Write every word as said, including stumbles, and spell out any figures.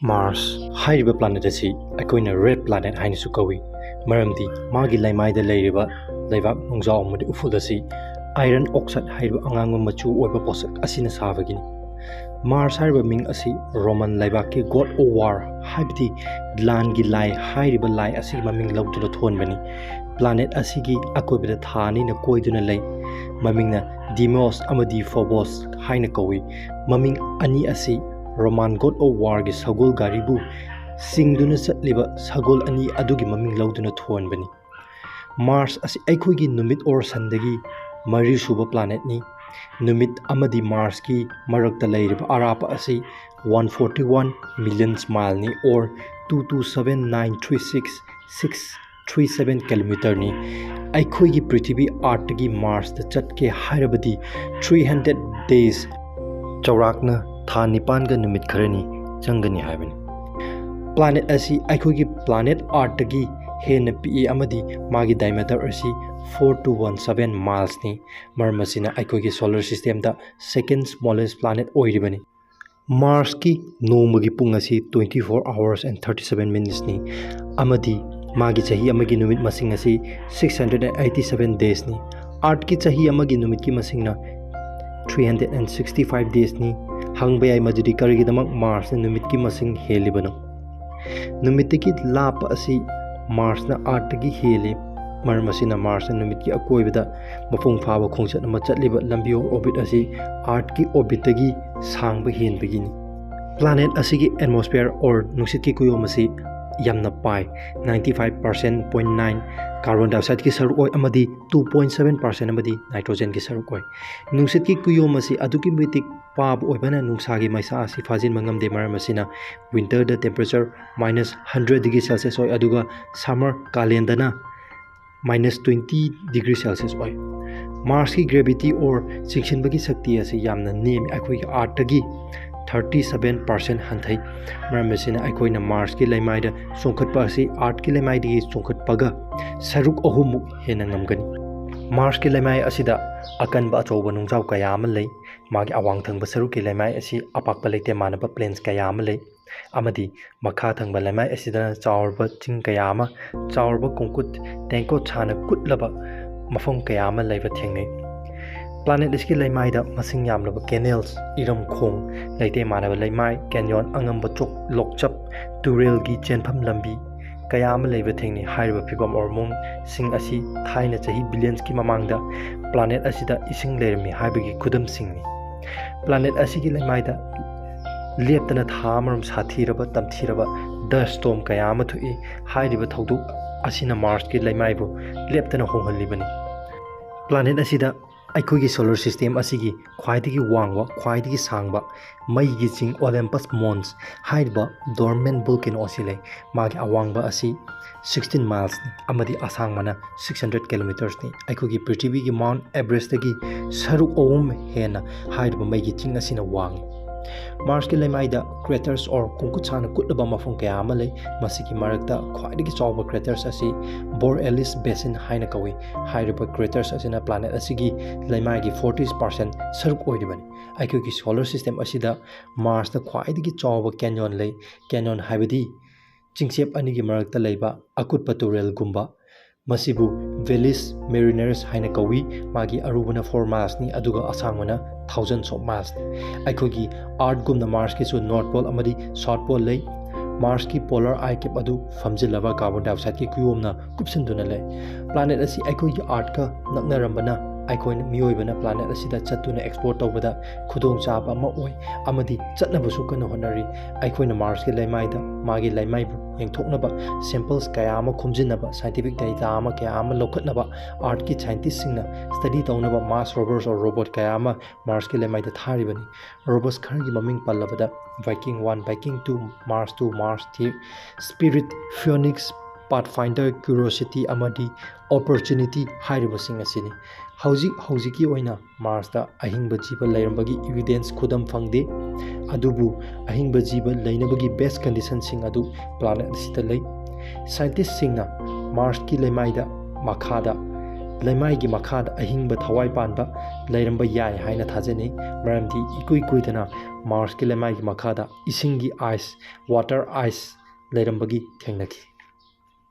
Mars ꯍꯥꯏꯔꯤꯕ planet ꯑꯁꯤ ꯑꯩꯈꯣꯏꯅ red planet ꯍꯥꯏꯅꯁꯨ ꯀꯧꯏ, ꯃꯔꯝꯗꯤ ꯃꯥꯒꯤ ꯂꯩꯃꯥꯏꯗ ꯂꯩꯔꯤꯕ ꯂꯩꯕꯥꯛ ꯅꯨꯡꯖꯥꯎ ꯑꯃꯗꯤ ꯎꯐꯨꯜ ꯑꯁꯤ iron oxide ꯍꯥꯏꯔꯤꯕ ꯑꯉꯥꯡꯕ ꯃꯆꯨ ꯑꯣꯏꯕ ꯄꯣꯠꯁꯛ ꯑꯁꯤꯅ ꯁꯥꯕꯒꯤꯅꯤ꯫ Mars ꯍꯥꯏꯔꯤꯕ ꯃꯤꯡ ꯑꯁꯤ Roman ꯂꯩꯕꯥꯛꯀꯤ god of war ꯍꯥꯏꯕꯗꯤ ꯂꯥꯟꯒꯤ ꯂꯥꯏ ꯍꯥꯏꯔꯤꯕ ꯂꯥꯏ ꯑꯁꯤꯒꯤ ꯃꯃꯤꯡ ꯂꯧꯗꯨꯅ ꯊꯣꯟꯕꯅꯤ꯫ Planet ꯑꯁꯤꯒꯤ ꯑꯀꯣꯏꯕꯗ ꯊꯥ ꯑꯅꯤꯅ ꯀꯣꯏꯗꯨꯅ ꯂꯩ꯫ ꯃꯃꯤꯡꯅ Deimos ꯑꯃꯗꯤ Phobos ꯍꯥꯏꯅ ꯀꯧꯏ꯫ ꯃꯃꯤꯡ ꯑꯅꯤ ꯑꯁꯤ Roman god of warꯒꯤ ꯁꯒꯣꯜ ꯒꯥꯔꯤꯕꯨ ꯆꯤꯡꯗꯨꯅ ꯆꯠꯂꯤꯕ ꯁꯒꯣꯜ ꯑꯅꯤ ꯑꯗꯨꯒꯤ ꯃꯃꯤꯡ ꯂꯧꯗꯨꯅ ꯊꯣꯟꯕꯅꯤ꯫ Mars ꯑꯁꯤ ꯑꯩꯈꯣꯏꯒꯤ ꯅꯨꯃꯤꯠ or sunꯗꯒꯤ ꯃꯔꯤꯁꯨꯕ planetꯅꯤ꯫ ꯅꯨꯃꯤꯠ ꯑꯃꯗꯤ Marsꯀꯤ ꯃꯔꯛꯇ ꯂꯩꯔꯤꯕ ꯑꯔꯥꯞꯄ ꯑꯁꯤ one forty one million mileꯅꯤ, or two two seven nine three six six three seven kilometerꯅꯤ꯫ ꯑꯩꯈꯣꯏꯒꯤ ꯄ꯭ꯔꯤꯊꯤꯕꯤ Earthꯇꯒꯤ Marsꯇ ꯆꯠꯀꯦ ꯍꯥꯏꯔꯕꯗꯤ three hundred days, ꯆꯥꯎꯔꯥꯛꯅ ꯊꯥ ꯅꯤꯄꯥꯟꯒ ꯅꯨꯃꯤꯠ ꯈꯔꯅꯤ ꯆꯪꯒꯅꯤ ꯍꯥꯏꯕꯅꯤ꯫ Planet ꯑꯁꯤ ꯑꯩꯈꯣꯏꯒꯤ planet Earthꯇꯒꯤ ꯍꯦꯟꯅ ꯄꯤꯛꯏ ꯑꯃꯗꯤ ꯃꯥꯒꯤ diameter ꯑꯁꯤ four two one seven milesꯅꯤ꯫ ꯃꯔꯝ ꯑꯁꯤꯅ ꯑꯩꯈꯣꯏꯒꯤ solar systemꯗ second smallest planet ꯑꯣꯏꯔꯤꯕꯅꯤ꯫ Marsꯀꯤ ꯅꯣꯡꯃꯒꯤ ꯄꯨꯡ ꯑꯁꯤ twenty four hours and thirty seven minutesꯅꯤ, ꯑꯃꯗꯤ ꯃꯥꯒꯤ ꯆꯍꯤ ꯑꯃꯒꯤ ꯅꯨꯃꯤꯠ ꯃꯁꯤꯡ ꯑꯁꯤ six hundred and eighty seven daysꯅꯤ꯫ Earthꯀꯤ ꯆꯍꯤ ꯑꯃꯒꯤ ꯅꯨꯃꯤꯠꯀꯤ ꯃꯁꯤꯡꯅ three hundred and sixty five daysꯅꯤ꯫ ꯍꯪꯕ ꯌꯥꯏ, ꯃꯗꯨꯗꯤ ꯀꯔꯤꯒꯤꯗꯃꯛ Marsꯅ ꯅꯨꯃꯤꯠꯀꯤ ꯃꯁꯤꯡ ꯍꯦꯜꯂꯤꯕꯅꯣ? ꯅꯨꯃꯤꯠꯇꯒꯤ ꯂꯥꯞꯄ ꯑꯁꯤ Marsꯅ Earthꯇꯒꯤ ꯍꯦꯜꯂꯤ꯫ ꯃꯔꯝ ꯑꯁꯤꯅ Marsꯅ ꯅꯨꯃꯤꯠꯀꯤ ꯑꯀꯣꯏꯕꯗ ꯃꯄꯨꯡ ꯐꯥꯕ ꯈꯣꯡꯆꯠ ꯑꯃ ꯆꯠꯂꯤꯕ ꯂꯝꯕꯤ or orbit ꯑꯁꯤ Earthꯀꯤ orbitꯇꯒꯤ ꯁꯥꯡꯕ ꯍꯦꯟꯕꯒꯤꯅꯤ꯫ Planet ꯑꯁꯤꯒꯤ atmosphere or ꯅꯨꯡꯁꯤꯠꯀꯤ ꯀꯨꯌꯣꯝ ꯑꯁꯤ ꯌꯥꯝꯅ ꯄꯥꯏ, ninety five percent point nine carbon dioxideꯀꯤ ꯁꯔꯨꯛ ꯑꯣꯏ ꯑꯃꯗꯤ two point seven percent ꯑꯃꯗꯤ nitrogenꯒꯤ ꯁꯔꯨꯛ ꯑꯣꯏ꯫ ꯅꯨꯡꯁꯤꯠꯀꯤ ꯀꯨꯌꯣꯝ ꯑꯁꯤ ꯑꯗꯨꯛꯀꯤ ꯃꯇꯤꯛ ꯄꯥꯕ ꯑꯣꯏꯕꯅ ꯅꯨꯡꯁꯥꯒꯤ ꯃꯩꯁꯥ ꯑꯁꯤ ꯐꯥꯖꯤꯟꯕ ꯉꯝꯗꯦ꯫ ꯃꯔꯝ ꯑꯁꯤꯅ winterꯗ temperature minus hundred degree Celsius ꯑꯣꯏ, ꯑꯗꯨꯒ summer, ꯀꯥꯂꯦꯟꯗꯅ minus twenty degree Celsius ꯑꯣꯏ꯫ Marsꯀꯤ gravity or ꯆꯤꯡꯁꯤꯟꯕꯒꯤ ꯁꯛꯇꯤ ꯑꯁꯤ ꯌꯥꯝꯅ ꯅꯦꯝꯃꯤ, ꯑꯩꯈꯣꯏꯒꯤ Earthꯇꯒꯤ thirty seven percent ꯍꯟꯊꯩ꯫ ꯃꯔꯝ ꯑꯁꯤꯅ ꯑꯩꯈꯣꯏꯅ Marsꯀꯤ ꯂꯩꯃꯥꯏꯗ ꯆꯣꯡꯈꯠꯄ ꯑꯁꯤ Earthꯀꯤ ꯂꯩꯃꯥꯏꯗꯒꯤ ꯆꯣꯡꯈꯠꯄꯒ ꯁꯔꯨꯛ ꯑꯍꯨꯝꯃꯨꯛ ꯍꯦꯟꯅ ꯉꯝꯒꯅꯤ꯫ Marsꯀꯤ ꯂꯩꯃꯥꯏ ꯑꯁꯤꯗ ꯑꯀꯟꯕ ꯑꯆꯧꯕ ꯅꯨꯡꯖꯥꯎ ꯀꯌꯥ ꯑꯃ ꯂꯩ꯫ ꯃꯥꯒꯤ ꯑꯋꯥꯡ ꯊꯪꯕ ꯁꯔꯨꯛꯀꯤ ꯂꯩꯃꯥꯏ ꯑꯁꯤ ꯑꯄꯥꯛꯄ ꯂꯩꯇꯦꯝ ꯃꯥꯟꯅꯕ plains ꯀꯌꯥ ꯑꯃ ꯂꯩ꯫ ꯑꯃꯗꯤ ꯃꯈꯥ ꯊꯪꯕ ꯂꯩꯃꯥꯏ ꯑꯁꯤꯗꯅ ꯆꯥꯎꯔꯕ ꯆꯤꯡ ꯀꯌꯥ ꯑꯃ, ꯆꯥꯎꯔꯕ ꯀꯣꯡꯀꯨꯠ ꯇꯦꯡꯀꯣꯠ ꯁꯥꯅ ꯀꯨꯠꯂꯕ ꯃꯐꯝ ꯀꯌꯥ ꯑꯃ ꯂꯩꯕ ꯊꯦꯡꯅꯩ꯫ Planet ꯑꯁꯤꯒꯤ ꯂꯩꯃꯥꯏꯗ ꯃꯁꯤꯡ ꯌꯥꯝꯂꯕ canals, ꯏꯔꯝ ꯈꯣꯡ, ꯂꯩꯇꯦ ꯃꯥꯟꯅꯕ ꯂꯩꯃꯥꯏ, canyon, ꯑꯉꯝꯕ ꯆꯣꯛ, ꯂꯣꯛꯆꯞ, ꯇꯨꯔꯦꯜꯒꯤ ꯆꯦꯟꯐꯝ ꯂꯝꯕꯤ ꯀꯌꯥ ꯑꯃ ꯂꯩꯕ ꯊꯦꯡꯅꯩ꯫ ꯍꯥꯏꯔꯤꯕ ꯐꯤꯕꯝ ꯑꯣꯔ ꯃꯑꯣꯡꯁꯤꯡ ꯑꯁꯤ ꯊꯥꯏꯅ ꯆꯍꯤ billionsꯀꯤ ꯃꯃꯥꯡꯗ planet ꯑꯁꯤꯗ ꯏꯁꯤꯡ ꯂꯩꯔꯝꯃꯤ ꯍꯥꯏꯕꯒꯤ ꯈꯨꯗꯝꯁꯤꯡꯅꯤ꯫ Planet ꯑꯁꯤꯒꯤ ꯂꯩꯃꯥꯏꯗ ꯂꯦꯞꯇꯅ ꯊꯥ ꯑꯃꯔꯣꯝ ꯁꯥꯊꯤꯔꯕ ꯇꯝꯊꯤꯔꯕ dust storm ꯀꯌꯥ ꯑꯃ ꯊꯣꯛꯏ꯫ ꯍꯥꯏꯔꯤꯕ ꯊꯧꯗꯣꯛ ꯑꯁꯤꯅ Marsꯀꯤ ꯂꯩꯃꯥꯏꯕꯨ ꯂꯦꯞꯇꯅ ꯍꯣꯡꯍꯜꯂꯤꯕꯅꯤ꯫ Planet ꯑꯁꯤꯗ ꯑꯩꯈꯣꯏꯒꯤ solar system ꯑꯁꯤꯒꯤ ꯈ꯭ꯋꯥꯏꯗꯒꯤ ꯋꯥꯡꯕ, ꯈ꯭ꯋꯥꯏꯗꯒꯤ ꯁꯥꯡꯕ ꯃꯩꯒꯤ ꯆꯤꯡ Olympus Mons ꯍꯥꯏꯔꯤꯕ dormant volcano ꯑꯁꯤ ꯂꯩ꯫ ꯃꯥꯒꯤ ꯑꯋꯥꯡꯕ ꯑꯁꯤ sixteen milesꯅꯤ ꯑꯃꯗꯤ ꯑꯁꯥꯡꯕꯅ six hundred kilometersꯅꯤ꯫ ꯑꯩꯈꯣꯏꯒꯤ ꯄ꯭ꯔꯤꯊꯤꯕꯤꯒꯤ Mount Everestꯇꯒꯤ ꯁꯔꯨꯛ ꯑꯍꯨꯝ ꯍꯦꯟꯅ ꯍꯥꯏꯔꯤꯕ ꯃꯩꯒꯤ ꯆꯤꯡ ꯑꯁꯤꯅ ꯋꯥꯡꯏ꯫ Marsꯀꯤ ꯂꯩꯃꯥꯏꯗ craters or ꯀꯣꯡꯀꯨꯠ ꯁꯥꯅ ꯀꯨꯠꯂꯕ ꯃꯐꯝ ꯀꯌꯥ ꯑꯃ ꯂꯩ꯫ ꯃꯁꯤꯒꯤ ꯃꯔꯛꯇ ꯈ꯭ꯋꯥꯏꯗꯒꯤ ꯆꯥꯎꯕ craters ꯑꯁꯤ Boralus Basin ꯍꯥꯏꯅ ꯀꯧꯏ꯫ ꯍꯥꯏꯔꯤꯕ craters ꯑꯁꯤꯅ planet ꯑꯁꯤꯒꯤ ꯂꯩꯃꯥꯏꯒꯤ forty percent ꯁꯔꯨꯛ ꯑꯣꯏꯔꯤꯕꯅꯤ꯫ ꯑꯩꯈꯣꯏꯒꯤ solar system ꯑꯁꯤꯗ Marsꯇ ꯈ꯭ꯋꯥꯏꯗꯒꯤ ꯆꯥꯎꯕ canyon ꯂꯩ꯫ Canyon ꯍꯥꯏꯕꯗꯤ ꯆꯤꯡꯆꯦꯞ ꯑꯅꯤꯒꯤ ꯃꯔꯛꯇ ꯂꯩꯕ ꯑꯀꯨꯠꯄ ꯇꯨꯔꯦꯜꯒꯨꯝꯕ꯫ ꯃꯁꯤꯕꯨ Valles Marineris ꯍꯥꯏꯅ ꯀꯧꯏ꯫ ꯃꯥꯒꯤ ꯑꯔꯨꯕꯅ four milesꯅꯤ, ꯑꯗꯨꯒ ꯑꯁꯥꯡꯕꯅ thousands of milesꯅꯤ꯫ ꯑꯩꯈꯣꯏꯒꯤ Earthꯒꯨꯝꯅ Marsꯀꯤꯁꯨ North Pole ꯑꯃꯗꯤ South Pole ꯂꯩ꯫ Marsꯀꯤ polar ice cap ꯑꯗꯨ ꯐꯝꯖꯤꯜꯂꯕ carbon dioxideꯀꯤ ꯀꯨꯌꯣꯝꯅ ꯀꯨꯞꯁꯤꯟꯗꯨꯅ ꯂꯩ꯫ Planet ꯑꯁꯤ ꯑꯩꯈꯣꯏꯒꯤ Earthꯀ ꯅꯛꯅꯔꯝꯕꯅ ꯑꯩꯈꯣꯏꯅ, ꯃꯤꯑꯣꯏꯕꯅ planet ꯑꯁꯤꯗ ꯆꯠꯇꯨꯅ explore ꯇꯧꯕꯗ ꯈꯨꯗꯣꯡꯆꯥꯕ ꯑꯃ ꯑꯣꯏ ꯑꯃꯗꯤ ꯆꯠꯅꯕꯁꯨ ꯀꯟꯅ ꯍꯣꯠꯅꯔꯤ꯫ ꯑꯩꯈꯣꯏꯅ Marsꯀꯤ ꯂꯩꯃꯥꯏꯗ ꯃꯥꯒꯤ ꯂꯩꯃꯥꯏꯕꯨ ꯌꯦꯡꯊꯣꯛꯅꯕ samples ꯀꯌꯥ ꯑꯃ ꯈꯣꯝꯖꯤꯟꯅꯕ, scientific data ꯑꯃ ꯀꯌꯥ ꯑꯃ ꯂꯧꯈꯠꯅꯕ Earthꯀꯤ scientistꯁꯤꯡꯅ study ꯇꯧꯅꯕ Mars rovers or robot ꯀꯌꯥ ꯑꯃ Marsꯀꯤ ꯂꯩꯃꯥꯏꯗ ꯊꯥꯔꯤꯕꯅꯤ꯫ Rovers ꯈꯔꯒꯤ ꯃꯃꯤꯡ ꯄꯜꯂꯕꯗ Viking one, Viking two, Mars two, Mars three, Spirit, Phoenix, Pathfinder, Curiosity ꯑꯃꯗꯤ Opportunity ꯍꯥꯏꯔꯤꯕꯁꯤꯡ ꯑꯁꯤꯅꯤ꯫ ꯍꯧꯖꯤꯛ ꯍꯧꯖꯤꯛꯀꯤ ꯑꯣꯏꯅ Marsꯇ ꯑꯍꯤꯡꯕ ꯖꯤꯕ ꯂꯩꯔꯝꯕꯒꯤ evidence ꯈꯨꯗꯝ ꯐꯪꯗꯦ, ꯑꯗꯨꯕꯨ ꯑꯍꯤꯡꯕ ꯖꯤꯕ ꯂꯩꯅꯕꯒꯤ best conditionꯁꯤꯡ ꯑꯗꯨ planet ꯑꯁꯤꯗ ꯂꯩ꯫ Scientistꯁꯤꯡꯅ Marsꯀꯤ ꯂꯩꯃꯥꯏꯗ ꯃꯈꯥꯗ ꯂꯩꯃꯥꯏꯒꯤ ꯃꯈꯥꯗ ꯑꯍꯤꯡꯕ ꯊꯋꯥꯏ ꯄꯥꯟꯕ ꯂꯩꯔꯝꯕ ꯌꯥꯏ ꯍꯥꯏꯅ ꯊꯥꯖꯅꯩ꯫ ꯃꯔꯝꯗꯤ ꯏꯀꯨꯏ ꯀꯨꯏꯗꯅ ꯃꯥꯔꯁꯀꯤ ꯂꯩꯃꯥꯏꯒꯤ ꯃꯈꯥꯗ ꯏꯁꯤꯡꯒꯤ ꯑꯥꯏꯁ, ꯋꯥꯇꯔ ꯑꯥꯏꯁ, ꯂꯩꯔꯝꯕꯒꯤ ꯊꯦꯡꯅꯈꯤ꯫